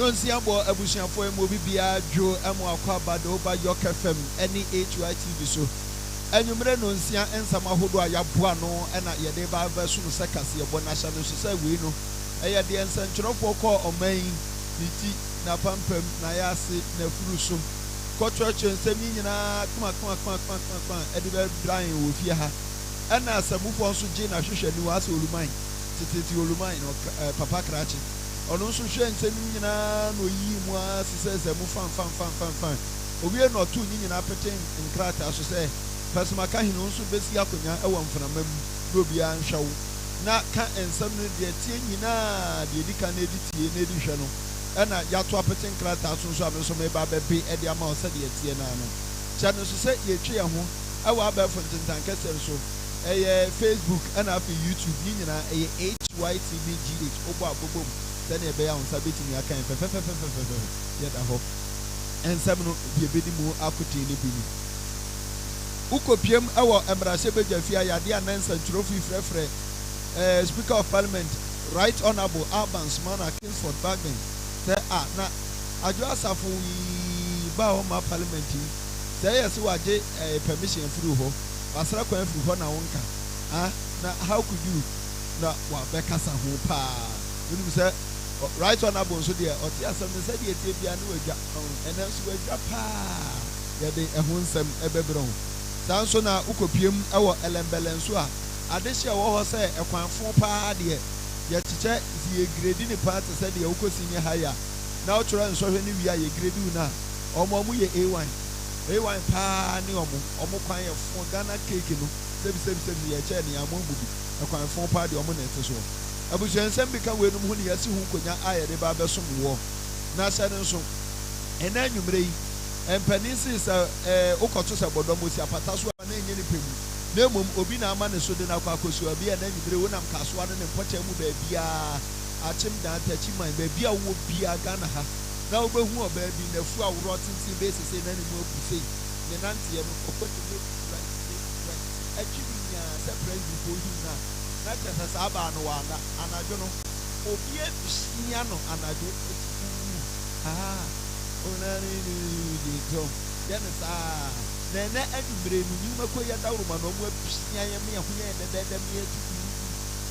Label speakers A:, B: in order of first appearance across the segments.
A: Nonsia bɔ abusuafoɔ yi mu obi biara dwo mo akwaaba de woba York FM ne HYTV so. Anwummere nonsia nsɛm ahodoɔ a yɛaboa ano na yɛde reba abɛsom sɛ kaseɛbɔ na hyɛ no nso sɛ wei no ɛyɛ deɛ nsɛntwerɛfoɔ kɔɔ ɔman yi ne ti, n'apampam, n'ayase, n'afuru so kɔkyerɛkyerɛ nsɛm yi nyinaa kmakmakmakmakmakma de bɛbra yɛn wɔ fie ha. Ɛna asamufoɔ nso gyee n'ahwehwɛniwa asɛ Oluman, teteete Oluman no papa krakye. Ɔno nso hwɛɛ nsɛm yi nyinaa na oyiyii mu ara sesɛɛsɛɛ mu fanfanfanfanfan. Owiei no ɔtoo ne nyinaa petee nkrataa so sɛ, Pɛsɛmaka-hene, wo nso besi akonnwa wɔ mframa mu na obiara nhwɛ wo, na ka nsɛm no deɛ ɛteɛ nyinaa, deɛ edi kan na edi tie na edi hwɛ no, ɛna yɛato apete nkrataa so nso a me nso mereba abɛbe de ama wo sɛdeɛ ɛteɛ no ara no. Kyɛ no nso sɛ yɛretwe yɛn ho wɔ abɛɛfo ntentan kɛseɛ no so. Ɛyɛ Facebook ɛna afei YouTube ne nyinaa ɛyɛ HYTBGH wobɔ a bobom sɛnea ɛbɛyɛ a wo nsa bɛtumi aka yɛn fɛfɛfɛfɛfɛfɛ yɛda hɔ. Nsɛm no deɛ ɛbɛdi mu akoten no bi ni. Wokɔpiam wɔ mmarahyɛbadwa fie a yadeɛ a na nsɛntwerɛfo yi frɛfrɛ eh, Speaker of Parliament Right Honourable Alban Sumana Kingsford Bagbin sɛ a na Adwo Asafo yi ba a ɔmma Parliament yi sɛ ɛyɛ sɛ wagye eh, permission afiri hɔ Wasra kwan afiri hɔ na wonka ah na how could you na wabɛkasa ho paa wonim sɛ right honourable nso deɛ ɔte asɛm no sɛdeɛ ɛteɛ biara ne wadwa ɛnɛ nso wadwa paa yɛde ɛho nsɛm ɛbɛbrɛ wo saa nso na wokɔpiem wɔ ɛlɛmbɛlɛ nso a adehye ɛwɔ hɔ sɛ ɛkwan fo paa deɛ yɛkyekyɛ nti yɛgredi ne paa te sɛ deɛ wokɔ senior high a na wotwerɛ nsɔhwɛ no wie a yɛgredi wo no a ɔmo ɔmo yɛ A1 A1 paa ne ɔmo ɔmo kwan yɛ fo Ghana cake no sɛbi sɛbi sɛbi yɛ kyɛɛ nea ɔmo amu bi ɛkwan fo paa deɛ ɔmo na ɛte soɔ. Abusua nsɛm bi ka weinom ho ne yɛasi ho nkonya a yɛde ba abɛsom woɔ. Na hyɛ no nso, ɛnnɛ anwummerɛ yi, mpanin see sɛ ɛɛ wokɔto sɛ bɔdɔm ɔsi apata so a na ɛnyɛ nipa mu na mmom obi na ama ne so de no akɔ akɔsi hɔ. Ɛbia ɛnnɛ anwummerɛ yi wonam Kasoa ne ne mpɔtam mu baabiara, Akyem, Dan, Takyiman, baabi a wowɔ biara Ghana ha, na wobɛhu ɔbaa bi, n'afu aworɔ tenten bɛyɛ sesei na ne mu abu sei, ne nanteɛ no, ɔkɔ ne left, right, left, right, ɛtwe no nyaa sɛ Presbyfoɔ him no a, na kyerɛ sɛ saa baa no wanna, anadwo no, obi apia no anadwo, ɔti uu, haa, onaniniiii, so yɛ no saa, na ɛnɛ anwummere no, nnwumakuo yi adaworoma na wɔn apia yɛn ma yɛn ho yɛ yɛn dɛdɛɛdɛ ma yɛtu uu,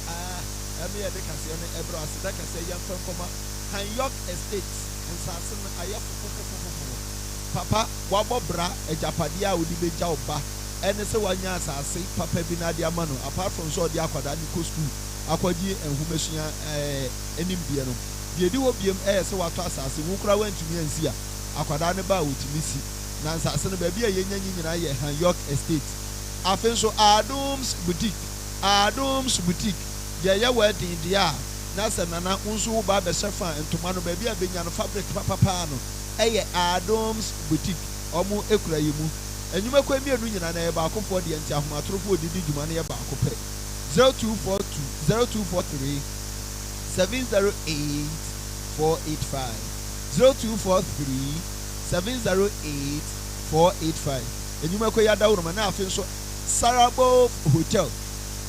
A: haa, ɛma yɛde kaseɛ no ɛbrɛ wo, aseda kɛseɛ yɛmfa nkɔma. Hanyok Estate nsaase no ayɛ fofofofofofo. Papa, wabɔ bra, agyapadeɛ a wode bɛgya wo ba ɛne sɛ wanya asaase papa bi na ade ama no apart from sɛ ɔde akwadaa no kɔ school akɔgye nhomasua ɛɛ nimdeɛ no. Deɛ ɛdi hɔ biom ɛyɛ sɛ watɔ asaase, wo koraa woantumi ansi a, akwadaa no ba a ɔtumi si. Na nsaase no baabi a yɛnya nyi nyinaa yɛ Hanyok Estate. Afei nso Adom's Boutique, Adom's Boutique, yɛyɛ wedding deɛ a, Na sɛ Nana wo nso wo ba abɛhyɛ fa a ntoma no baabi a bɛnya no fabric papapaa no ɛyɛ Adom's boutique ɔmo kura yɛ mu Nnwumakuo mmienu nyinaa no ɛyɛ baakofoɔ deɛ nti ahomatorofoɔ ɔde di dwuma no yɛ baako pɛ 0242 0243 708 485 0243 708 485 Nnwumakuo yi adaworoma na afei nso Sarabov Hotel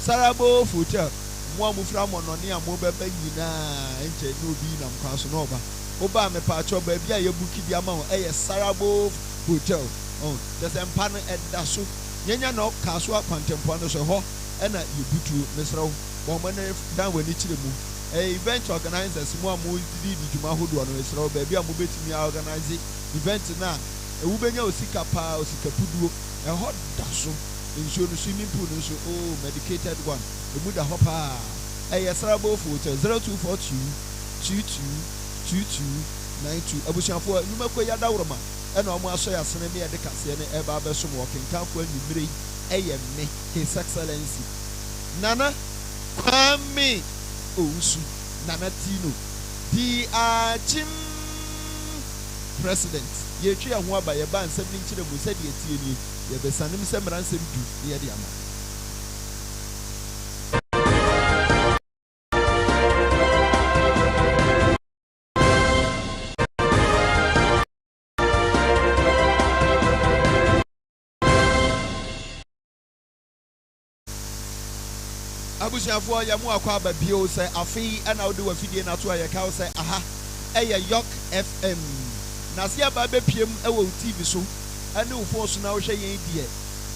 A: Sarabov Hotel Mo a mofiri amɔnɔne a mobɛba nyinaa nkyɛ na obi nam kwan so na ɔba. Woba a mepaakyɛw baabi a yɛbuki de ama wo ɛyɛ Sarabov Hotel. Ɔho, kyerɛ sɛ mpa no ɛda so. Yɛnya no Kasoa kwantempɔn no so, ɛhɔ ɛna yɛbutuo. Mesrɛ wo, bɔ mmɔden dan w'ani kyerɛ mu. Ɛyɛ event organisers, mo a modidi di dwuma ahodoɔ no, mesrɛ wo, baabi a mobɛtumi a organise event no a wobɛnya osika paa, osika puduo, ɛhɔ da so. Nsuo no, swimming pool no nso, oh, medicated one. Emu da hɔ paa. Ɛyɛ Sarabofo Hotel, 0242 22 22 92. Abusuafoɔ, nnwumakuo yi adaworoma na wɔn asɔ yɛn asene me yɛde kaseɛ no reba abɛsom wɔ ɔkenkanfoɔ anwummere yi. Ɛyɛ me, His Excellency, Nana Kwame Owusu, Nana Tino, the Akyem President. Yɛretwe yɛn ho aba, yɛba nsɛm no nkyerɛmu sɛdeɛ ɛteɛ nie, yɛbɛsanem sɛ mmaransɛm du na yɛde ama. Abusuafoɔ yɛ mo akɔ aba bio sɛ afe yi ɛna wode wafidie no ato a yɛka wo sɛ aha. yɛ York FM. Na sɛ yɛba abɛpue mu wɔ wo TV so ne wo phone so na wohwɛ yɛn deɛ,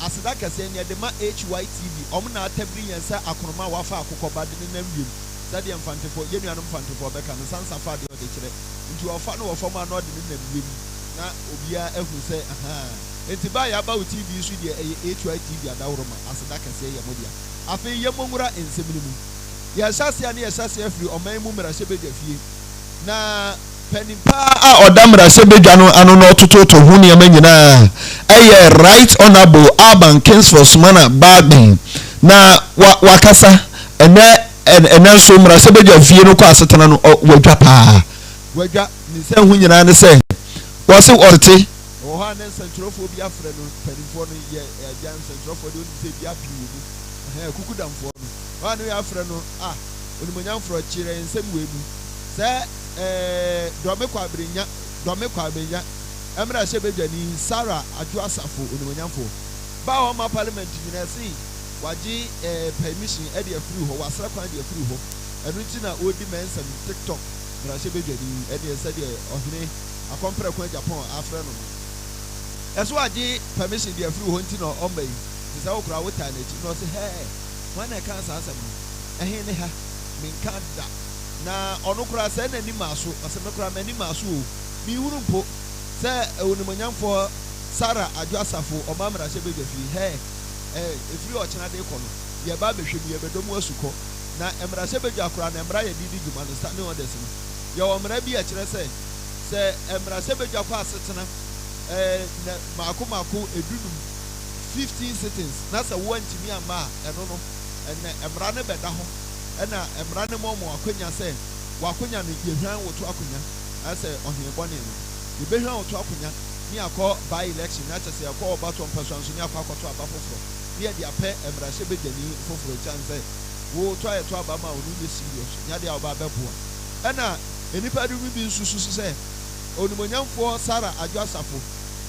A: aseda kɛseɛ no yɛde ma HYTV. Wɔn na atabiri yɛn sɛ akonoma a wafa akokɔ ba de nenam wiem. Sɛdeɛ Mfantefoɔ, yɛn nuanom Mfantefoɔ bɛka no, sansa fa deɛ ɔde kyerɛ. Nti ɔfa no wɔ fam a na ɔde nenam wiem na obiara ahu sɛ ahaa. Nti ba a yɛaba wo TV yi so deɛ ɛyɛ HYTV adaworoma. Aseda kɛseɛ yɛ mo dea. Afei yɛmmɔ nwura nsɛm no mu. Yɛrehyɛ aseɛ a na yɛhyɛ aseɛ afiri ɔman mu mmarahyɛbadwa fie. Na panin pa ara a ɔda mmarahyɛbadwa no ano na ɔtototo ho nneɛma nyinaa yɛ Right Honourable Alban Kingsford Sumana Bagbin. Na wa wakasa ɛnɛ ɛnɛ nso mmarahyɛbadwa fie no kɔ asetena no ɔ wadwa paa. Wadwa ne nsɛm ho nyinaa ne sɛ wɔse ɔtete. Ɛwɔ hɔ a na nsɛntwerɛfoɔ bi afrɛ no, mpanimfoɔ no yɛ agya nsɛntwerɛfoɔ deɛ wonim sɛ bi apii wɔ mu, ɛhɛn, akukudamfoɔ no, hɔ a na yɛafrɛ no, ah, Onimuonyamfoɔ, kyerɛ yɛn nsɛm wei mu, sɛ ɛɛ, Dɔme Kwabrenya, Dɔme Kwabrenya, mmarahyɛbadwani Sarah Adwo Asafo, Onimuonyamfoɔ, ba a ɔma parliament nyinaa se wagye ɛɛ, permission de afiri hɔ, wasrɛ kwan de afiri hɔ, ɛno nti na ɔredi mɛnsɛm, TikTok mmarahyɛbadwani, ɛneɛ sɛdeɛ ɔhene Akɔmprɛko Agyapong afrɛ no no. Ɛso wagye permission de afiri hɔ nti na ɔmma yi, te sɛ wo koraa wotaa n'akyi. Na ɔse, Hɛɛ, hwan na ɛkaa saa asɛm no? Ɛhe ne ha? Menkaa da. Na ɔno koraa sɛɛ n'ani maa so. Ɔse, Me koraa m'ani maa so o. Menhunu mpo sɛ Onimuonyamfoɔ Sarah Adwo Asafo ɔma mmarahyɛbadwa fie. Hɛɛ, ɛɛ, ɛfiri ɔkyena de rekɔ no, yɛreba abɛhwɛ mu, yɛrebɛdɔ mu asukɔ. Na mmarahyɛbadwa koraa no, mmara a yɛde di dwuma no, standing orders no, yɛwɔ mmara bi a ɛkyerɛ sɛ, sɛ mmarahyɛbadwa kɔ asetena nnɛ mmaako mmaako edunum, 15 sittings, na sɛ woantumi amma a, ɛno no, ɛnna mmara no bɛda hɔ, ɛnna mmara no ma wɔn akwanya sɛ w'akonya no, yɛhwan wo to akonya, ayɛ sɛ ɔhene bɔne no, yɛbɛhwan wo to akonya ne yɛakɔ by election, na kyerɛ sɛ yɛkɔ ɔbatoɔ mpɛsoa nso ne yɛakɔ akɔto aba foforɔ, ne yɛde apɛ mmarahyɛbadwani foforɔ, ɛsiane sɛ wo to a yɛto aba ma wo no nyɛ serious, nyɛ adeɛ a woba abɛboa. Ɛnna nnipa no mu bi nso susu sɛ Onimuonyamfoɔ Sarah Adwo Asafo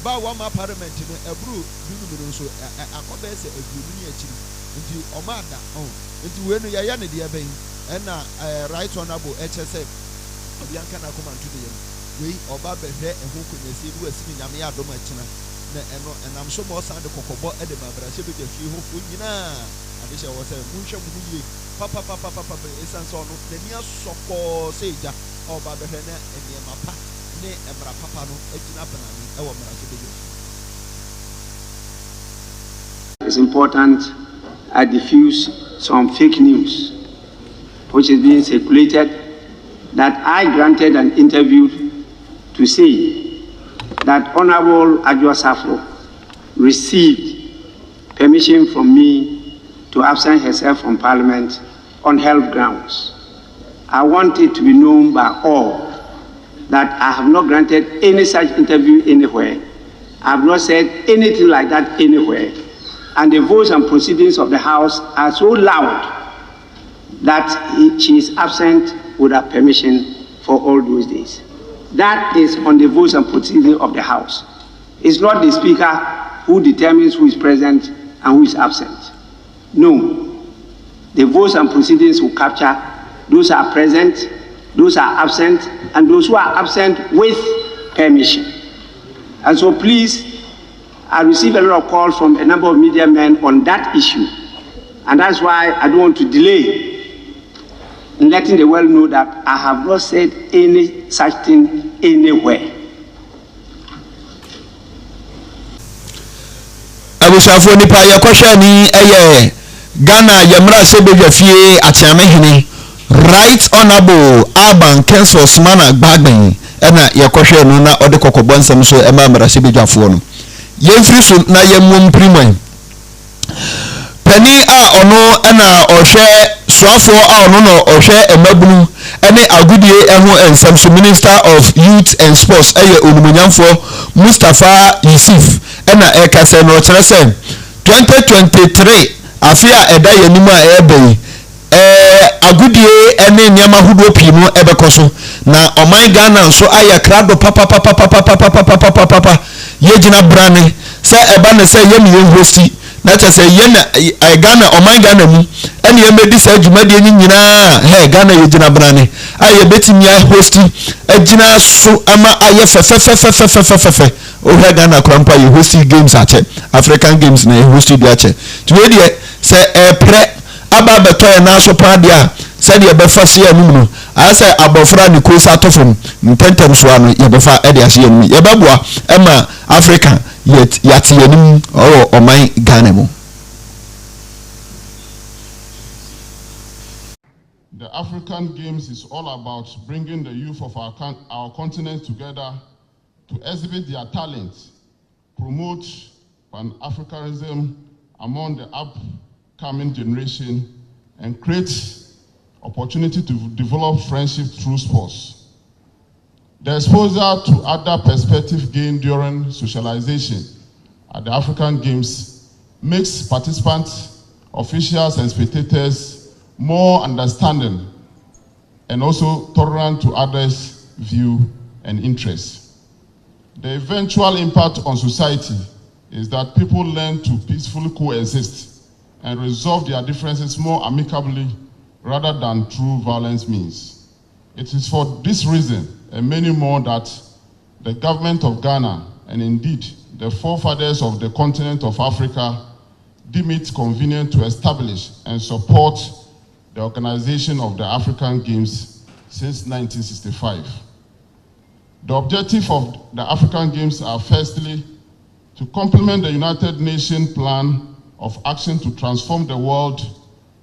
A: ba a wamma parliament no ɛboro dunum no nso akɔ bɛyɛ sɛ 20 ne akyiri nti ɔma ada ɔho nti wei no yɛyɛ no deɛ bɛn? Ɛnna Right Honourable ɛkyɛ sɛ obia nka n'akoma nto ne yam wei ɔba bɛhwɛ ɛho konyasie ne wasi no Nyame adom akyena na ɛno ɛnam so ma ɔsan de kɔkɔbɔ de ma mmarahyɛbadwa fie hɔfoɔ nyinaa adehyɛ wɔ sɛ monhwɛ mo ho yie papapapapapa ɛsiane sɛ ɔno n'ani asɔ kɔɔ sɛ egya a ɔba abɛhwɛ na nneɛma pa ne mmara papa no agyina brane wɔ mmarahyɛbadwa fie.
B: It's important I diffuse some fake news which is being circulated that I granted an interview to say that Honorable Adwoa Safo received permission from me to absent herself from Parliament on health grounds. I want it to be known by all that I have not granted any such interview anywhere. I have not said anything like that anywhere. And the votes and proceedings of the House are so loud that she is absent without permission for all those days. That is on the votes and proceedings of the House. It's not the Speaker who determines who is present and who is absent. No. The votes and proceedings will capture those who are present, those who are absent, and those who are absent with permission. And so please, I received a lot of calls from a number of media men on that issue. And that's why I don't want to delay in letting the world know that I have not said any such thing anywhere.
A: Abusuafoɔ nipa a yɛkɔhwɛ ani yɛ Ghana yɛ mmarahyɛbadwa fie Akyeame hene Right Honourable Alban Kingsford Sumana Gbagben na yɛkɔhwɛɛ no na ɔde kɔkɔbɔ nsɛm nso maa mmarahyɛbadwafoɔ no. Yɛmfiri so na yɛmmɔ mpirim ɛ. Panin a ɔno na ɔhwɛ soafoɔ a ɔno na ɔhwɛ mmabunu ne agodie ho nsɛm so Minister of Youth and Sports yɛ Onimuonyamfoɔ Mustapha Yusuf na ɛrekasa yi na ɔkyerɛ sɛ 2023 afe a ɛda yɛn anim a ɛreba yi agodie ne nneɛma ahodoɔ pii no bɛkɔ so na ɔman Ghana nso ayɛ krado papapapapapapapapapapa yɛgyina brane sɛ ɛba ne sɛ yɛne yɛn hosti.
C: Na kyerɛ sɛ yɛn na Ghana, ɔman Ghana mu ɛna yɛmmɛdi saa dwumadie no nyinaa. Hɛ, Ghana yɛ gyina brane a yɛbɛtumi ahosti agyina so ama ayɛ fɛfɛfɛfɛfɛfɛfɛ. Wohwɛ Ghana koraa mpo a yɛ hosti games akyɛ, African games na yɛ hosti bi akyɛ. Nti wei deɛ sɛ ɛreprɛ aba abɛtɔ yɛn nan so paa deɛ a, sɛdeɛ ɛbɛfa si yɛn anom no, ayɛ sɛ abɔfra a ne kosa atɔ fam ntɛmntɛm so ara no yɛbɛfa de ahyɛ yɛn anom. Yɛbɛboa ma Africa yɛ yɛate yɛn anim wɔ ɔman Ghana mu.
D: The African Games is all about bringing the youth of our, our continent together to exhibit their talents, promote Pan-Africanism among the upcoming generation, and create opportunity to develop friendship through sports. The exposure to other perspectives gained during socialization at the African Games makes participants, officials, and spectators more understanding and also tolerant to others' view and interests. The eventual impact on society is that people learn to peacefully coexist and resolve their differences more amicably rather than through violence means. It is for this reason and many more that the government of Ghana and indeed the forefathers of the continent of Africa deem it convenient to establish and support the organization of the African Games since 1965. The objective of the African Games are firstly to complement the United Nations Plan of Action to transform the world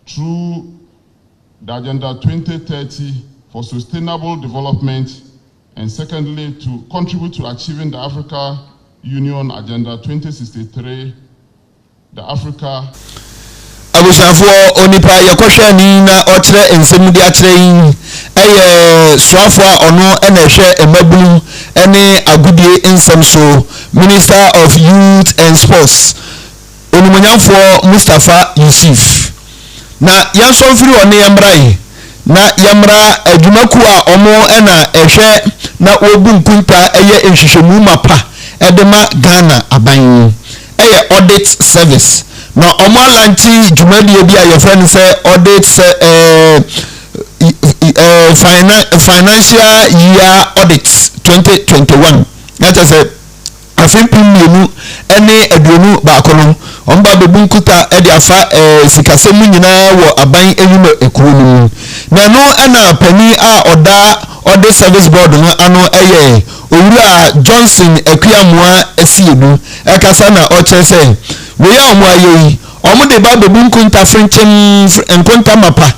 D: through the Agenda 2030 for Sustainable Development, and secondly, to contribute to achieving the Africa Union Agenda 2063, the Africa
C: Abusuafoɔ, onipa a yɛkɔhwɛ ani na ɔkyerɛ nsɛm de akyerɛ yi yɛ soafoɔ a ɔno na ɛhwɛ mmabunu ne agodie nsɛm so, Minister of Youth and Sports, Onimuonyamfoɔ Mustapha Ussif. Na yɛnsɔ mfiri hɔ ne yɛmmra yi, na yɛmmra adwumakuo a wɔn na ɛhwɛ na wɔbu nkunta yɛ nhwehwɛmu mapa de ma Ghana aban yi, ɛyɛ Audit Service. Na wɔn alankye dwumadie bi a yɛfrɛ no sɛ Audit sɛ ɛɛ ɛɛ Financial Year Audit 2021. Na kyerɛ sɛ afe 2021 no, wɔba abɛbu nkuta de afa sikasɛm mu nyinaa wɔ aban nnwuma kuo no mu. Na ɛno na panin a ɔda Audit Service Board no ano yɛ Owura Johnson Akuamoah Asiedu ɛkasa na ɔkyerɛ sɛ wei a wɔayɛ yi, wɔde ba abɛbu nkonta frenkyem nkonta mapa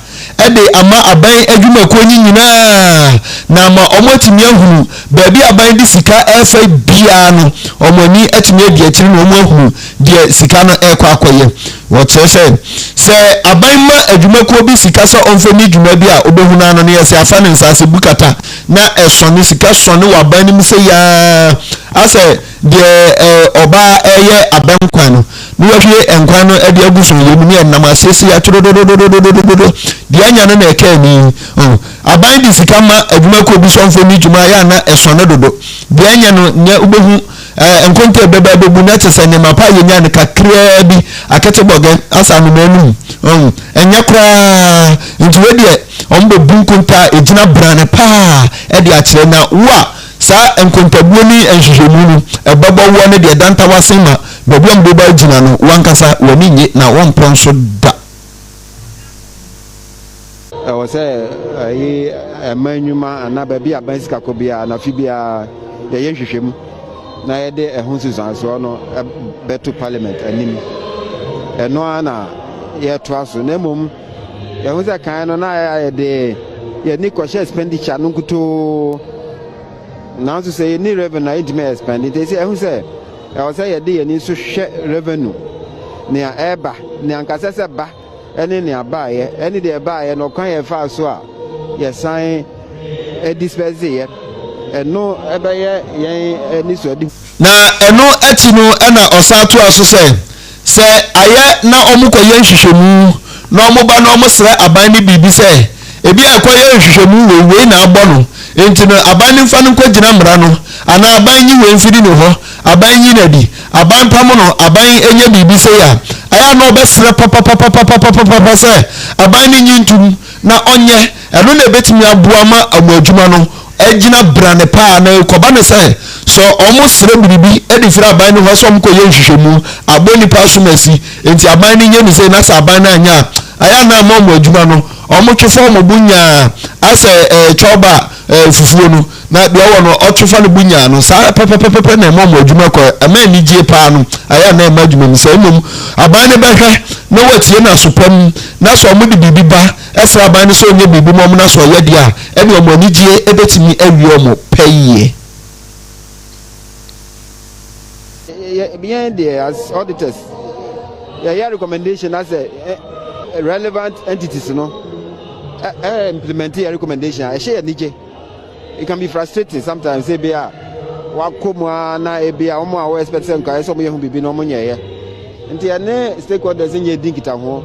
C: de ama aban adwumakuo no nyinaa na ama wɔatumi ahunu baabi a aban de sika refa biara no, wɔn ani atumi adi akyiri na wɔahunu deɛ sika no rekɔ akɔyɛ. Wɔkyerɛ sɛ, sɛ aban ma adwumakuo bi sika sɛ ɔmfa nni dwuma bi a, wobɛhunu ano no yɛ sɛ afa ne nsa ase bukata na ɛsɔne, sika sɔne wɔ aban no mu sɛ yaa asɛ Deɛ ɔbaa reyɛ abɛnkwan no, na wahwie nkwan no de agu so, yɛ mu ne ɛnam asiesie atorodododododododo. Deɛ anya no na ɛka ani. Oh, aban de sika ma adwumakuo bi sɔmfoɔ ne dwuma yɛ ana ɛsɔ no dodo. Deɛ anya no nyɛ wobɛhu ɛɛ nkonta ɛbɛba ɛbɛbu na kyɛ sɛ nneɛma pa a yɛnya no kakraa bi akete bɔgɛ asa anoma anum. Oh, ɛnyɛ koraa. Nti wei deɛ wɔn bɛbu nkonta a ɛgyina brane paa ɛde akyerɛ na wo a Saa nkontabuo ne nhwehwɛmu no, ɛbɛbɔ woɔ ne deɛ ɛdanta w'asen ma baabi a wɔde wo agyina no, w'ankasa w'ani nnye na wɔmpɛ nso da.
B: Ɛwɔ sɛ ɛyi ɛman nnwuma anaa baabi a aban sika kɔ biara no afe biara yɛyɛ nhwehwɛmu na yɛde ɛho nsunsuansoɔ no bɛto parliament anim. Ɛno ara na yɛtoa so na mmom Yɛhu sɛ kan no na yɛde yɛn ani kɔhyɛ expenditure no nkutoo. Nanso sɛ yɛnni revenue a yɛntumi expend. Nti sɛ yɛhu sɛ ɛwɔ sɛ yɛde yɛn ani nso hwɛ revenue, nea ɛreba, nea ankasa sɛ ba ne nea baeɛ, ɛne deɛ ɛbaeɛ no ɔkwan yɛfaa so a yɛsan disperseeɛ. Ɛno ɛbɛyɛ yɛn anisoadehu.
C: Na ɛno akyi no na ɔsan toaa so sɛ, Sɛ ayɛ na wɔkɔyɛ nhwehwɛmu na wɔba na wɔsrɛ aban no biribi sɛ, ebia ɛkɔyɛ nhwehwɛmu wei, wei na abɔ no, Enti no, aban no mfa no nkɔgyina mmara no, anaa aban nyi wei mfiri ne hɔ, aban nyi no adi, aban mpamo no, aban nyɛ biribi sei a, ɛyɛ a na ɔbɛsrɛ papapapapapapapa sɛ aban no nyi ntom na ɔnyɛ. Ɛno na ɛbɛtumi aboa ma wɔn adwuma no agyina brane paa. Na ɛkɔba no sɛ, sɛ wɔsrɛ biribi de firi aban no hɔ sɛ wɔnkɔyɛ nhwehwɛmu, abɔ nnipa asom asi, enti aban no nyɛ no sei, na sɛ aban no anyɛ a, ɛyɛ a na ama wɔn adwuma no Wɔtwe fa wɔn bo nyaa asɛ ɛɛ kyɔba ɛɛ fufuo no, na deɛ ɔwɔ no ɔtwe fa ne bo nyaa no. Saa ara pɛpɛpɛpɛ na ɛma wɔn adwuma kɔ. Ɛma anigyeɛ paa no, ɛyɛ a na ɛma adwuma mu. Sɛ mmom aban no bɛhwɛ na wɔatie no aso pa mu, na sɛ wɔde biribi ba srɛ aban no sɛ ɔnyɛ biribi ma wɔn na sɛ ɔyɛ deɛ a, ɛnneɛ wɔn anigyeɛ bɛtumi awie wɔn pɛ yie.
E: Yɛn deɛ as auditors yɛyɛ recommendation na sɛ relevant entities no ɛ implement yɛ recommendation a ɛhyɛ yɛ anigye. It can be frustrating sometimes ebi a wakɔ mu ara na ebi a wɔn a wɔ expect sɛ nka ɛsɛ wɔn yɛ ho biribi na wɔn nyɛɛyɛ. Nti ɛne stakeholders nyɛ di nkitaho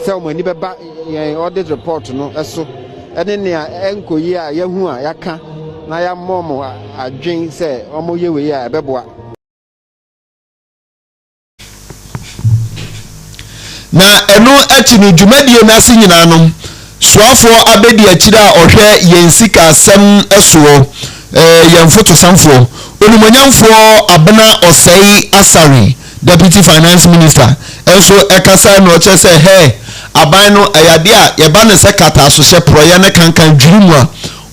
E: sɛ wɔn ani bɛba yɛn audit report no so ɛne nea ɛnkɔ yie a yɛahu a yɛaka na yɛama wɔn adwen sɛ wɔyɛ wei a ɛbɛboa.
C: Na ɛno akyi no, dwumadie no ase nyinaa no, soafoɔ abɛdiakyire a ɔhwɛ yɛn sikasɛm soɔ, yɛn fotosanfoɔ, Onimuonyamfoɔ Abena Osei Asare, Deputy Finance Minister, nso kasae na ɔkyerɛ sɛ, hɛ, aban no, ɛyɛ adeɛ a yɛba no sɛ kataasohyɛ, porɔeɛ ne kankan dwiri mu a,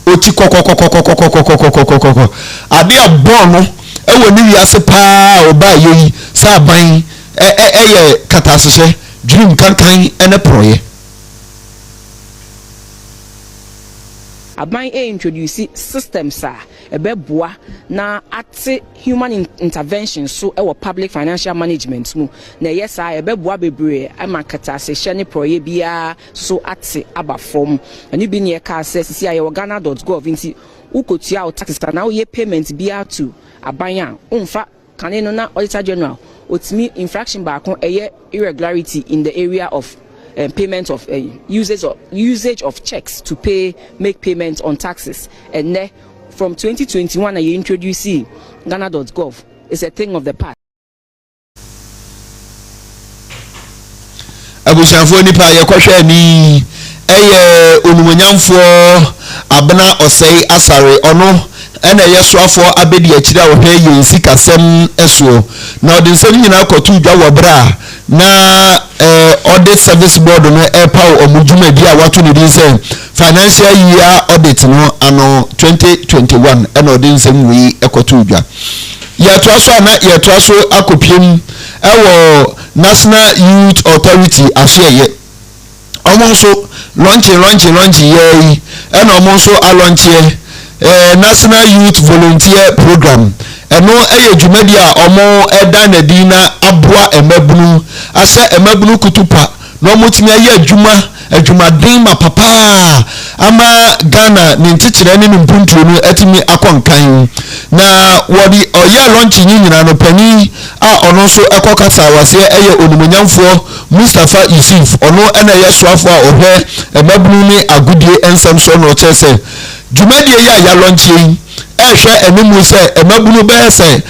C: ɔti kɔkɔkɔkɔkɔkɔkɔkɔkɔkɔkɔkɔ. Adeɛ a bɔɔ no wɔ ne wiase paa a ɔbaeɛ yi sɛ aban yɛ kataasohyɛ, dwirim, kankan ne porɔeɛ.
F: Aban reintroduce systems a ɛbɛboa na ate human intervention so wɔ public financial management mu, na ɛyɛ saa a ɛbɛboa bebree ma kɛtɛasehyɛ ne porɔeɛ biara so ate aba fam. Ɛno bi ne yɛkaa sɛ sisi a yɛwɔ Ghana dot gov nti wokɔtua wo taxes anaa woyɛ payment biara to aban a womfa Kane no na Auditor General otumi infraction baako ɛyɛ irregularity in the area of payment of usage of usage of cheques to pay make payment on taxes. Ɛnnɛ from 2021 a yɛ introduce Ghana dot gov is a thing of the past.
C: Abusuafoɔ nipa a yɛkɔhwɛ ani yɛ Onimonyamfoɔ Abena Osei Asare. Ɔno na ɛyɛ soafoɔ abɛdiakyire a ɔhwɛ yɛn sikasɛm soɔ. Na ɔde nsɛm nyinaa kɔtoo dwa wɔ berɛ a na Audit Service Board no repaw wɔn dwumadi a wɔato ne din sɛ Financial Year Audit no ano 2021 ɛna ɔde nsɛm wei kɔtoo dwa. Yɛtoa so a na yɛtoa so akɔpiem wɔ National Youth Authority asoɛeɛ. Wɔn nso lɔnkye lɔnkye lɔnkye yɛɛ yi ɛna wɔn nso alɔnkyeɛ eh, National Youth Volunteer Program. Ɛno yɛ dwumadi a wɔda no adi na aboa mmabunu ahyɛ mmabunu kutupa na wɔatumi ayɛ adwuma adwumaden ma papa ama Ghana ne nkyekyerɛ ne ne mpuntuo no atumi akɔ nkan. Na wɔde ɔyɛɛ lɔnkye yi nyinaa no panin a ɔno nso ɛkɔ kasa waseɛ ɛyɛ onimuonyamfoɔ Mustapha Yusuf, ɔno na ɛyɛ soafoɔ a ɔhwɛ mmabunu ne agodie nsɛm soɔ na ɔkyerɛ sɛ dwumadie yi a yɛalɔnkye yi ɛrehwɛ animu sɛ mmabunu bɛyɛ sɛ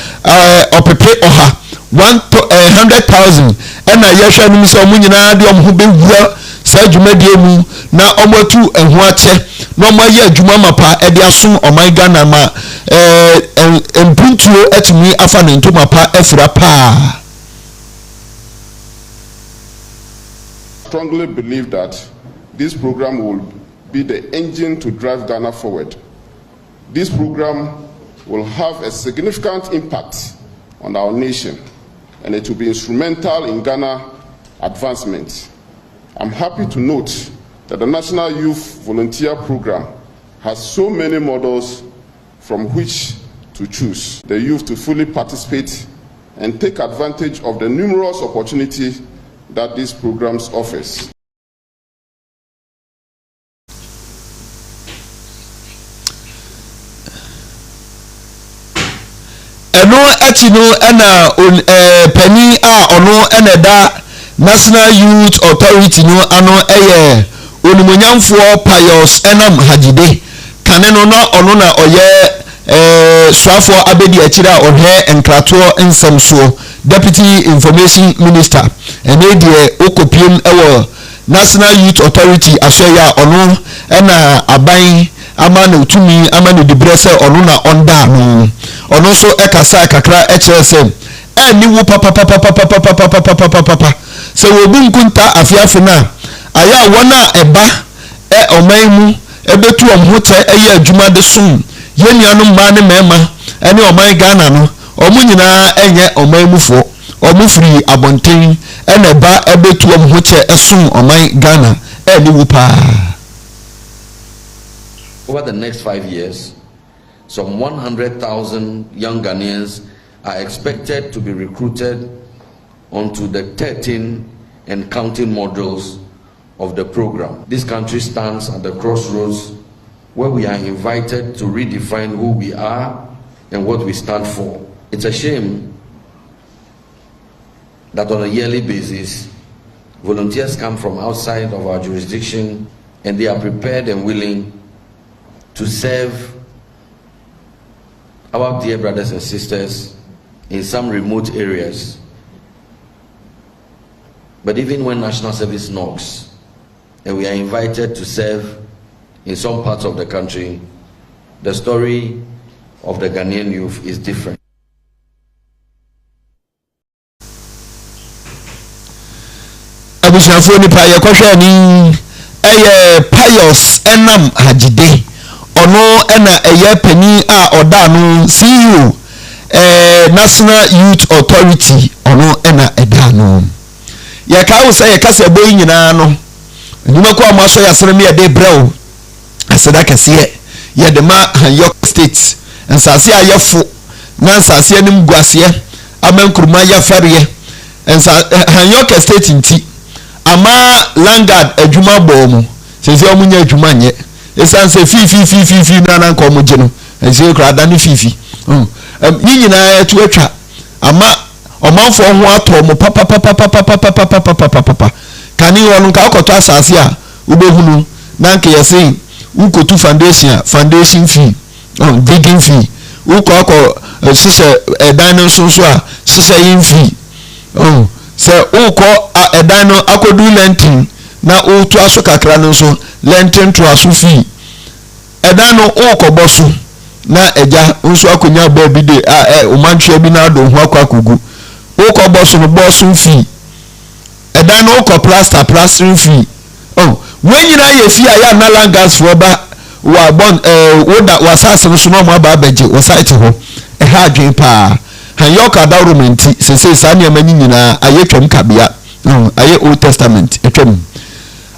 C: ɔpepe ɔha, 100,000, ɛna yɛhwɛ anim sɛ wɔn nyinaa de wɔn ho bɛwura saa dwumadie mu na wɔatu ɛho akyɛ na wɔayɛ adwuma mapa de asom ɔman Ghana ma ɛɛ mpuntuo atumi afa ne ntoma pa afira paa.
D: Strongly believe that this program will be the engine to drive Ghana forward. This program will have a significant impact on our nation and it will be instrumental in Ghana advancement. I'm happy to note that the National Youth Volunteer Program has so many models from which to choose. The youth to fully participate and take advantage of the numerous opportunities that these programs offers.
C: Ɛno akyi no na panin a ɔno na ɛda National Youth Authority no ano yɛ Onimuonyamfoɔ Pius Enam Hadzide. Kane no na ɔno na ɔyɛ soafoɔ abɛdiakyire a ɔhwɛ nkratoɔ nsɛm soɔ, Deputy Information Minister. Ɛnɛ deɛ wokɔpiem wɔ National Youth Authority asoɛeɛ a ɔno na aban ama no tumi ama no diberɛ sɛ ɔno na ɔnda ano. Ɔno nso kasaa kakra kyerɛɛ sɛ aniwu papapapapapapapapapapapa sɛ wɔbu nkunta afe afe no a, ayɛ a wɔn a ɛba ɛ ɔman mu bɛtu wɔn ho kyɛ yɛ adwuma de som yɛn nuanom mmaa ne mmarima ne ɔman Ghana no, wɔn nyinaa nyɛ ɔman mufoɔ. Wɔn firi abɔnten na ɛba bɛtu wɔn ho kyɛ som ɔman Ghana. Aniwu paa.
G: Over the next five years, some 100,000 young Ghanaians are expected to be recruited onto the 13 and counting modules of the program. This country stands at the crossroads where we are invited to redefine who we are and what we stand for. It's a shame that on a yearly basis, volunteers come from outside of our jurisdiction and they are prepared and willing to serve our dear brothers and sisters in some remote areas. But even when national service knocks and we are invited to serve in some parts of the country, the story of the Ghanaian youth is different.
C: Abusuafoɔ nipa yɛkɔhwɛ ani ɛyɛ Pius Enam Hajide ɔno ɛna ɛyɛ panin a ɔda ano CEO ɛɛ National Youth Authority ɔno ɛna ɛda ano. Yɛkae wo sɛ yɛka sɛ ɛbɔ yi nyinaa no nnwumakuo a wɔasɔ yɛ asene no yɛde brɛ wo aseda kɛseɛ yɛde ma Hanyok State nsase a yɛfo na nsase anim guaseɛ ama nkuruma yɛ fɛreɛ nsa Hanyok Estate nti ama Landguard adwuma bɔɔ mu sɛsɛ wɔn nyɛ adwuma nyɛ ɛsiane sɛ fiifiifiifiifi no ananka wɔn gye no ɛsɛ kura ada ne fiifi ne nyinaa ɛto atwa ama ɔmanfoɔ ho atɔ wɔn papapapapapapapapapapapa kane wɔn nka akɔtɔ asase a wobɛhunu na anka yɛse wokɔtu foundation a, foundation fee, oh, digging fee, wokɔ akɔ eh, hyehyɛ ɛdan no nso nso a, hyehyɛ fee, oh, sɛ wokɔ ɛdan no akɔdu lɛnten na wotoa so kakra no nso, lɛnten toa so fee, ɛdan no wokɔbɔ so na agya nso akɔnya baabi de a ɛ ɔmantwea bi na ado ho akɔ akɔgu wokɔbɔ so no bɔ so fee. Ɛdan no wokɔ plaster plastering fee oh wei nyinaa yɛ fie a yɛ a na langas foɔ ba wa bɔn ɛɛ woda wɔ asase no so na wɔn aba abɛgye wɔ site hɔ ɛha adwene paa hanyɔk adawroma nti sese saa nneɛma nyi nyinaa ayɛ twam kabea oh ayɛ old testament atwam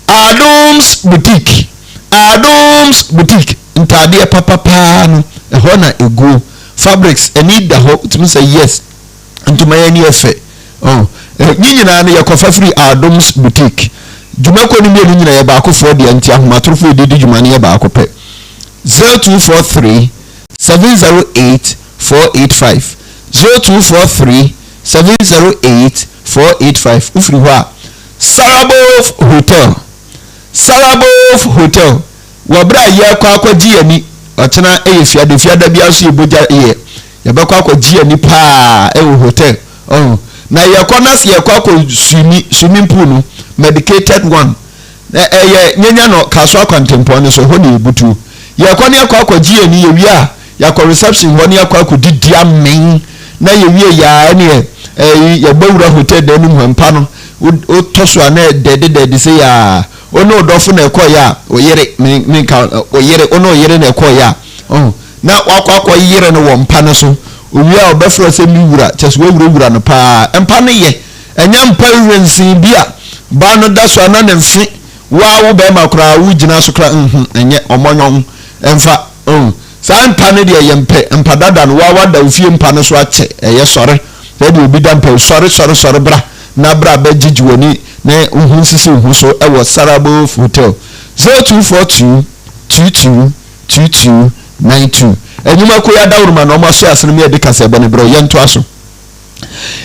C: Adoms boutique Adoms boutique ntaadeɛ papapaa no ɛhɔ na eguo fabrics ani da hɔ tumi sɛ yes ntoma yɛ ani yɛ fɛ oh ne nyinaa no yɛkɔfa firi Adom's boutique dwumakuo no mmienu nyina yɛ baakofoɔ deɛ nti ahomatorofoɔ yɛde di dwuma no yɛ baako pɛ 0243 708 485 0243 708 485 wofiri hɔ a Sarabov Hotel Sarabov Hotel wɔ berɛ a yɛrekɔ akɔgye yɛn ani ɔkyena yɛ fiada fiada biara nso yɛbɔgya yɛ Yɛbɛkɔ akɔgye ani paa wɔ hotel ɔho. Na yɛkɔ na sɛ yɛkɔ akɔ swimi, swimming pool no, medicated one, na ɛyɛ nyanya no Kasoa kwantempɔn no so, ɛhɔ na yɛbutuo. Yɛkɔ na yɛkɔ akɔgye ani, yɛwie a, yɛakɔ reception hɔ na yɛakɔ akɔdidi amen, na yɛwie yɛ a ɛneɛ ɛyi yɛbɔ wura hotel dan no mu hɔ, mpa no wotɔ so a na ɛdɛɛde dɛɛde sei a, wo ne wo dɔfo na ɛkɔeɛ a, wo yere, menka wo yere, wo ne wo yere na ɛkɔeɛ a, ɔho. na wakɔ akɔyere no wɔ mpa no so. Owie a, ɔbɛfrɛ sɛ me wura, kyerɛ sɛ wawurawura no paa. Mpa no yɛ, ɛnyɛ mpa wensee bi a baa no da so a na ne mfe, wo ara wo barima koraa wogyina so koraa nhu, ɛnyɛ, ɔmmɔnyɔn, ɛmfa, oh. Saa mpa no deɛ yɛmpɛ, mpa dada no, wo ara woada wo fie mpa no so akyɛ, ɛyɛ sɔre, sɛdeɛ obi da mpa yi, sɔre, sɔre, sɔre bra, na bra bɛgyegye w'ani na wo ho nsisi wo ho so wɔ Sarabov Hotel, 0242 22 22 92. Nnwuma kuo yi adaworoma na wɔn asoɛ ase no ma yɛde kaseɛbɔ no brɛ wo. Yɛntoa so.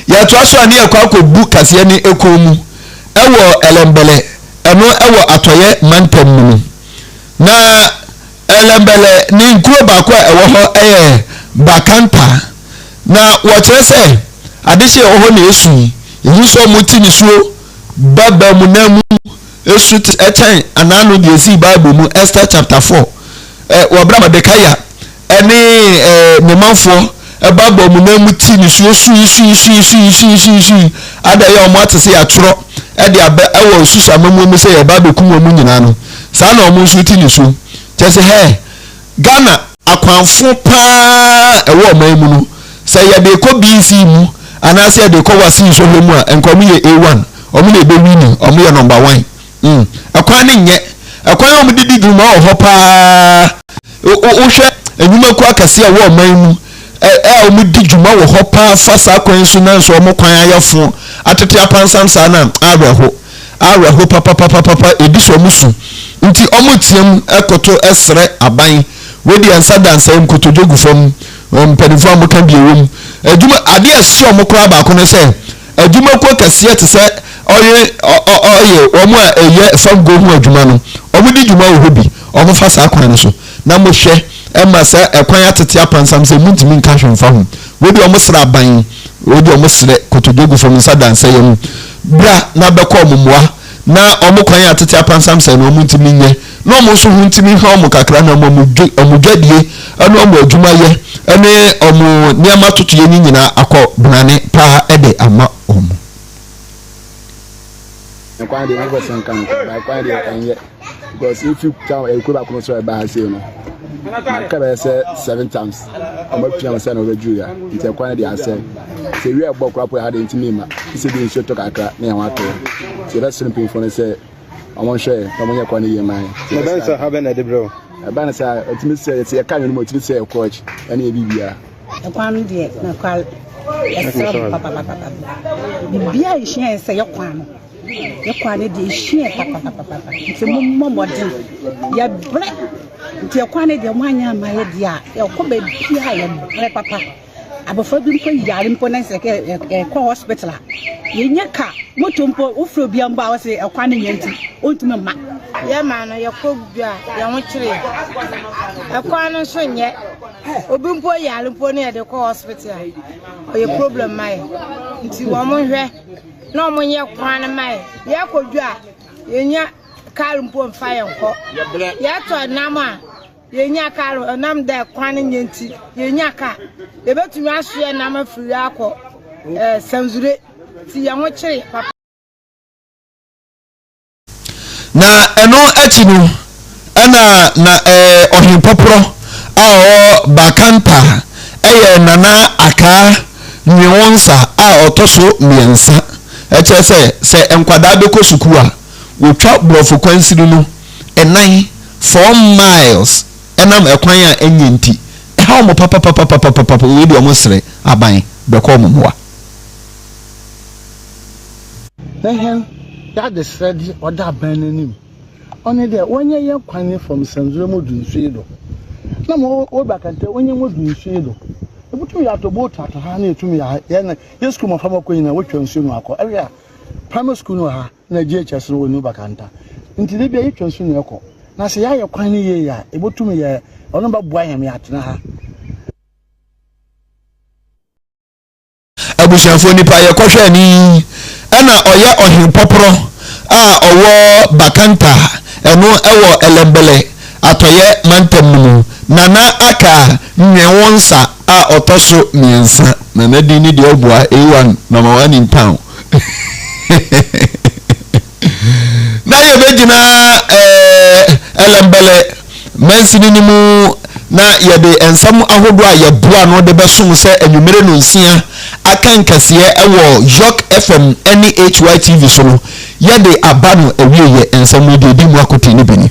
C: Yɛtoa so a ne yɛkɔ akɔbu kaseɛ no ekɔn mu ɛwɔ Ɛlɛmbɛlɛ, ɛno ɛwɔ Atɔeɛ mantam no mu. Na Ɛlɛm. Ɛlɛmbɛlɛ ne nkuro baako a ɛwɔ hɔ yɛ Bakanta. Na wɔkyerɛ sɛ adehye a ɛwɔ hɔ na esu yi, ehu sɛ wɔte nisuo ba ba mu na mu esu te ɛkyɛn anaano deɛ esii Bible mu Esther chapter 4 ɛ wɔ berɛ a Mordecai ɛne ɛ ne manfoɔ ɛba ba mu na mu te nisuo sui sui sui sui sui sui sui ada yɛ wɔn ate sɛ yɛatwerɛ ɛde abɛ ɛwɔ Susa amamuo mu sɛ yɛba abɛkum wɔn nyinaa no saa na wɔn nso te nisuo kyɛ sɛ hɛ Ghana akwanfo paa a ɛwɔ ɔman mu no, sɛ yɛde rekɔ BC mu anaasɛ yɛde rekɔ WASSCE nsɔhwɛ mu a, nka wɔn yɛ A1, wɔn na ɛbɛ winni, wɔn yɛ number one. Mm. Ɛkwan no nyɛ. Ɛkwan a wɔde di dwuma wɔ hɔ paa. Wohwɛ nnwumakuo akɛseɛ a ɛwɔ ɔman mu a wɔdi dwuma wɔ hɔ paa fa saa kwan so nanso wɔn kwan ayɛ fo atete apansam saa no a, awerɛho. Awerɛho papapapapa edi sɛ ɔmo su nti ɔmo team koto srɛ aban wei deɛ nsa da nsa nkotodwe gu fam mpaninfoɔ a ɔmo ka bi ɛwɔ mu adwuma adeɛ ɛhyɛ ɔmo koraa baako ne sɛ adwumakuo kɛseɛ te sɛ ɔye ɔye wɔn a ɛyɛ fam go ho adwuma no ɔmo di dwuma wɔ hɔ bi ɔmo fa saa kwan no so na mo hwɛ ɛma sɛ ɛkwan atete apansam sɛ muntumi nka hwɛ mfa ho wei deɛ ɔmo srɛ aban wei deɛ ɔmo srɛ kotodwe gu fam nsa da nsa yam Bra na bɛkɔ wɔn mmoa, na wɔn kwan a tete apansam sɛɛ no wɔn ntumi nyɛ, na wɔn nso ho ntumi nha wɔn kakra, na wɔn wɔn dwadie ne wɔn adwumayɛ ne wɔn nneɛma totoeɛ no nyinaa akɔ benane paa de ama wɔn.
H: Kwan deɛ mepɛ sɛ nka no ba kwan deɛ ɛnyɛ because efi town ɛkuro baako no so ɛba ha sei no maka bɛyɛ sɛ seven times ɔmo apia me sɛ na ɔbɛduru ya nti ɛkwan no deɛ asɛe sɛ wia ɛbɔ koraa po ha deɛ ntumi mma sɛ bi nsuo tɔ kakra na yɛn ho atɔ nti yɛbɛsrɛ mpanyinfoɔ no sɛ ɔmo nhwɛ na ɔmo nyɛ kwan no yie ma yɛn.
I: Na ɛbɛn sɛ ha bɛn na ɛde brɛ wo?
H: Ɛba no sɛ ɛtumi sɛ yɛte yɛka nwene mu ɛtumi sɛ ɛkɔ akyi ɛne yɛ biribiara.
J: Ɛkwan no deɛ nokware yɛsrɛ mo papapapapa biribiara nhyia yɛn sɛ yɛ kwan no yɛ kwan no deɛ ɛhyia papapapapa nti mommɔ mmɔden yɛbrɛ nti ɛkwan no deɛ moanyɛ ama yɛ deɛ a yɛkɔ baabiara yɛbrɛ papa abɔfra bi mpo yare mpo na sɛ ɛkɔ hospital a yɛnyɛ ka moto mpo wofrɛ obiara mpo a wɔsɛ ɛkwan no nyɛ nti ɔntumi mma
K: yɛ maa no yɛkɔ dwa a yɛn ho kyere yɛn ɛkwan no nso nyɛ Obi mpo yare mpo na yɛde kɔ hospital a, ɔyɛ problem ma yɛ. Nti wɔn nhwɛ na wɔn nyɛ kwan no ma yɛ. Yɛkɔ dwa a, yɛnya kar mpo mfa yɛn kɔ. Yɛtɔ nam a, yɛnya kar nam dɛ kwan no nyɛ nti, yɛnya kar. Yɛbɛtumi asoɛ nam afiri akɔ eh, Sanzure. Nti yɛn ho kyere papa.
C: Na ɛno akyi no, ɛna na ɛɛ ɔhempɔporɔ a ɔwɔ Bakanta yɛ Nana Akaa Nwenwonsa a ɔtɔ so mmiɛnsa. Ɛkyerɛ sɛ, sɛ nkwadaa bɛkɔ sukuu a, wɔtwa borɔfo kwansini no nnan, four miles, ɛnam ɛkwan a ɛnyɛ nti. Ɛha wɔn papapapapapapa, wei deɛ wɔsrɛ aban bɛkɔ wɔn mmoa.
L: Na hɛn y'adzeserɛdze ɔda aban n'enyim, ɔnye dɛ wɔnyɛ hɛn kwan yi from Sanzura mu du nsu yi do, na ma wodu Akantɛ wɔnyɛ mu du nsu yi do. Yebotum yɛatɔ boat ato ha na yetum yɛ hɛn yɛ skuul mboframba kɔ nyina wotwa nsu no akɔ. Ehwɛ a, primary school no wɔ ha na JHS no wɔ New Bakanta. Ntsi da biara yetwa nsu na yɛkɔ. Na sɛ yɛayɛ kwan no yie a, yebotum yɛ ɔno bɛboa hɛn ma yɛatsena ha.
C: Abusuafoɔ nipa yɛkɔhwɛɛ no yi ɛna ɔyɛ ɔhempɔporɔ a ɔwɔ Bakanta ɛno ɛwɔ Ɛlɛmbɛlɛ atɔeɛ mantam no mu Nana Aka Nwɛnwonsa a ɔtɔ so mmiɛnsa Nana din ne deɛ ɔboa A1 number one in town na yɛbɛgyina ɛɛ Ɛlɛmbɛlɛ mansini no mu na yɛde nsɛm ahodoɔ a yɛboa ano de bɛsom sɛ anwummere nnɔnsia aka nkɛseɛ wɔ York FM ne HYTV so no, yɛde aba no awieɛ. Nsɛm yi deɛ ɛdi mu akoten no bi ni.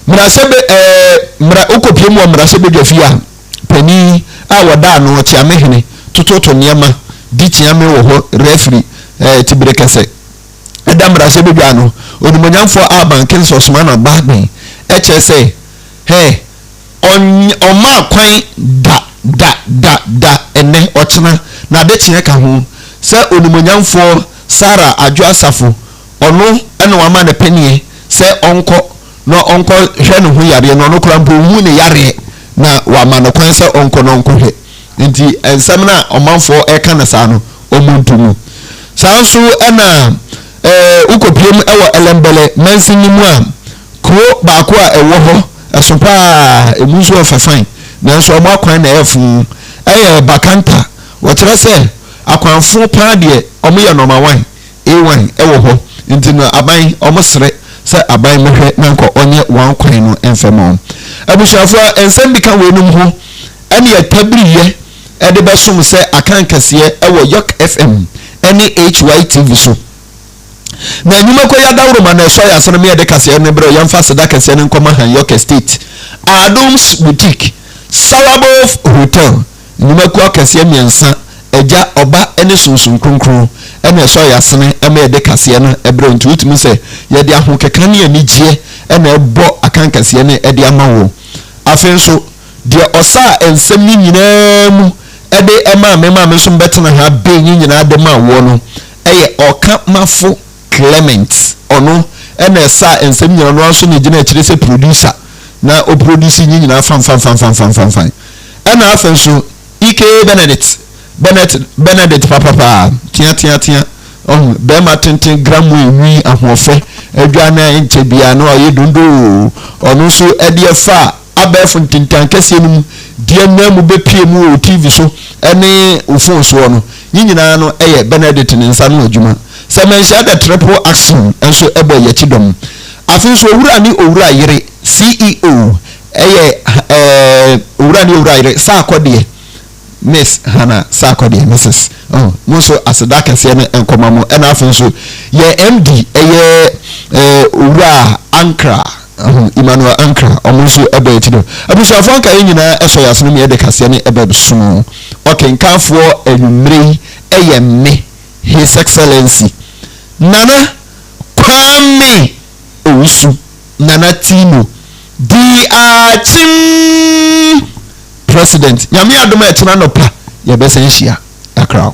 C: Mmarahyɛbɛ ɛɛ mmara wokɔpie mu wɔ mmarahyɛbadwa fie a, panin a wɔda ano Kyeamehene tototo nneɛma di kyeame wɔ hɔ refiri ɛɛ tibere kɛsɛ. ɛda mmarahyɛbadwa ano, Onimuonyamfoɔ Alban Kingsley Osman Bagbin kyerɛ sɛ, hɛ, ɔmmaa kwan da, da, da, da, ɛnnɛ, ɔkyena, na adekyeɛ ka ho, sɛ Onimuonyamfoɔ Sarah Adwo Asafo, ɔno na wama no paneɛ sɛ ɔnkɔ. na ɔnkɔ hwɛ ne ho yareɛ na ɔno koraa mpo ɔnhu ne yareɛ na wama no kwan sɛ ɔnkɔ na ɔnkɔhwɛ. Nti nsɛm no a ɔmanfoɔ ɛka no saa no ɔmo nto mu. Saa nso na ɛɛ wokɔpiem wɔ Ɛlɛmbɛlɛ mansin no mu a kuro baako a ɛwɔ hɔ ɛso paa ɛmu nso ɔfɛ fine nanso ɔmo akwan na ɛyɛ foo ɛyɛ Bakanta wɔkyerɛ sɛ akwanfo paa deɛ ɔmo yɛ nɔma wan A1 wɔ hɔ nti no aban ɔmo srɛ sɛ aban mmɛhwɛ na nka ɔnyɛ wɔn kwan no mfɛ ma wɔn. Abusuafoɔ nsɛm bi ka weinom ho ɛne ɛtabiriyɛ ɛde bɛsom sɛ akan kɛseɛ ɛwɔ York FM ɛne HYTV so. Na nnwumakuo yi adaworoma na ɛsɔ yɛn asene ma yɛde kaseɛ no brɛ wo. Yɛmfa aseda kɛseɛ no nkɔma Han York Estate, Adom's Boutique, Salabof Hotel, Nnwumakuo akɛseɛ mmiɛnsa, Agya, Ɔba ne Sunsum Kronkron, na ɛsɔ yɛn asene ma yɛde kaseɛ no brɛ wo. Nti wotumi sɛ yɛde ahokeka ne anigyeɛ na ɛbɔ akankaseɛ no de ama wo. Afei nso, deɛ ɔsaa nsɛm no nyinaa mu de maa me maa me nso mebɛtena ha bee ne nyinaa de maa woɔ no yɛ Ɔkamafo Clement. Ɔno na ɛsaa nsɛm nyinaa, ɔno ara nso na ɛgyina akyire sɛ producer na ɔproduce ne nyinaa fanfanfanfanfanfanfan. Ɛna afei nso Ike Benedict, Bennett, Benedict papapaa, tea tea tea, ɔhu, bɛrima tenten gramoe nwi ahoɔfɛ, adwa na nkyɛ biara na ɔyɛ dondoo, ɔno nso ɛde ɛfa abɛɛfo ntentan kɛseɛ no mu, deɛ nam mu bɛpie mu wɔ TV so ɛne wo phone soɔ no, ne nyinaa no ɛyɛ Benedict ne nsa no adwuma. Sɛ manhyia the triple action nso ɛbɔ yɛkyi dɔm. Afei nso owura ne owura yere, CEO, Ɛyɛ ɛɛ owura ne owura yere Sarkodie Miss Hannah Sarkodie Mrs oh mo nso aseda kɛseɛ no nkɔma mo ɛna afei nso yɛ MD ɛyɛ ɛɛ owura Ankra oh Emmanuel Ankra ɔmo nso ɛbɔ akyi do abusuafoɔ anka yɛn nyinaa ɛsɔ yɛ asono mi ɛde kaseɛ ne ɛbɛ somo ɔkenkanfoɔ anwummere yi ɛyɛ me His Excellency Nana Kwame Owusu Nana Tino dii akyem President. Nyame adom a ɛkyena anɔpa yɛbɛsan hyia. Accra.